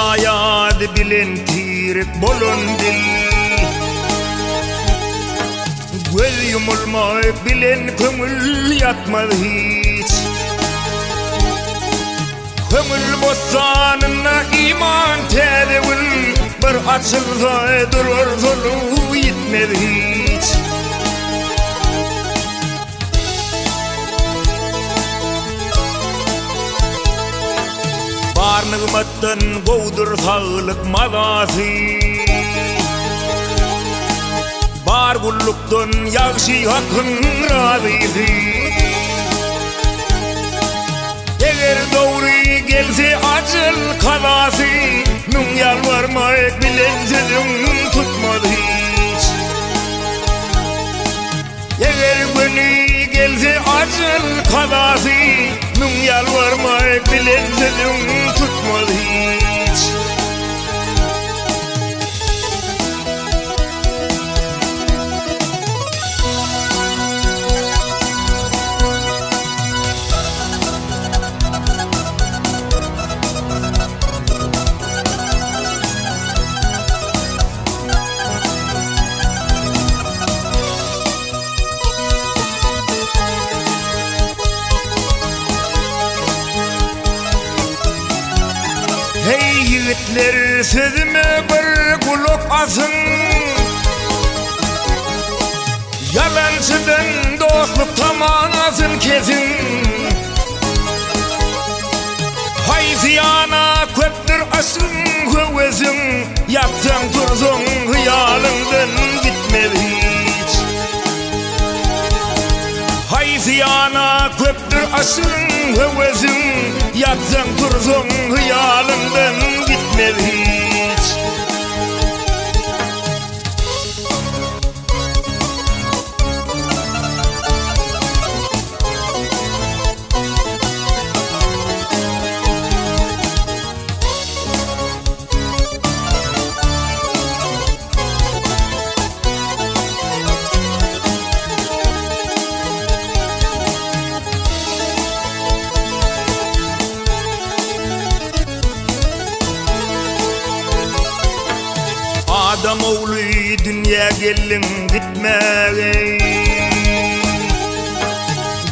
Şaýady bilen tirik bolan dil. Göz ýumulmak bilen köňül ýatmaz hiç. Köňül bossanynda iman täze gül, Bir açylsa durar solup ýitmez hiç. Bar nygmatdan gowudyr saglyk mazasy. Bar gullukdan ýagşy Hakyň razysy. Eger dogry gelse ajal kazasy, Müň ýalbarmak bilen sözüň tutmaz hiç. Eger göni gelse ajal kazasy, Müň ýalbarmak bilen sözüň tutmaz hiç. Hey ýigitler sözüme bir gulak asyň Ýalançydan dostluk tamasyn kesiň Haýsy ýana köpdür aşyň höwesiň Ýatsaň tursaň hyýalyňdan gitmez hiç Haýsy ýana köpdür aşyň höwesiň Ýatsaň tursaň hyýalyňdan gitmez hiç. Adam ogly dünýä geldiň gitmäge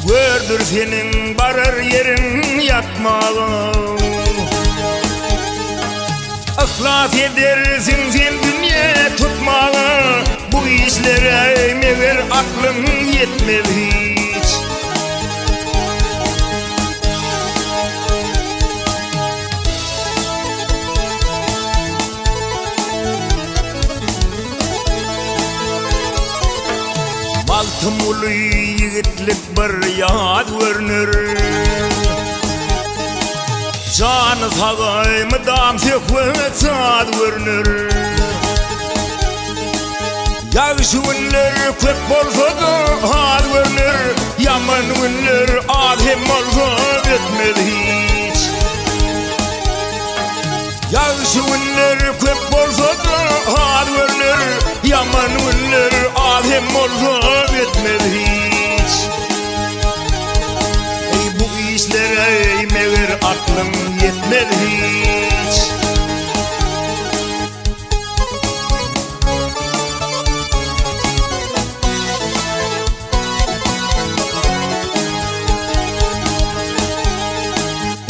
Gördür seniň barar ýeriň ýatmaga Yhlas edersiň sen dünýä tutmaga Bu işlere meger aklyň ýetmez hiç. Magtymguly ýigitlik bir ýaz görner. Jany sagaý mydam söhbet saz görner. Ýagşy günler köp bolsa-da az görner, Ýaman günler az hem bolsa ötmez hiç. Ýagşy günler köp bolsa-da az görner, Ýaman günler az hem bolsa ötmez hiç. Eý bu işlere meger aklyň ýetmez hiç.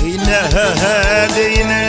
Eýne he he deýne.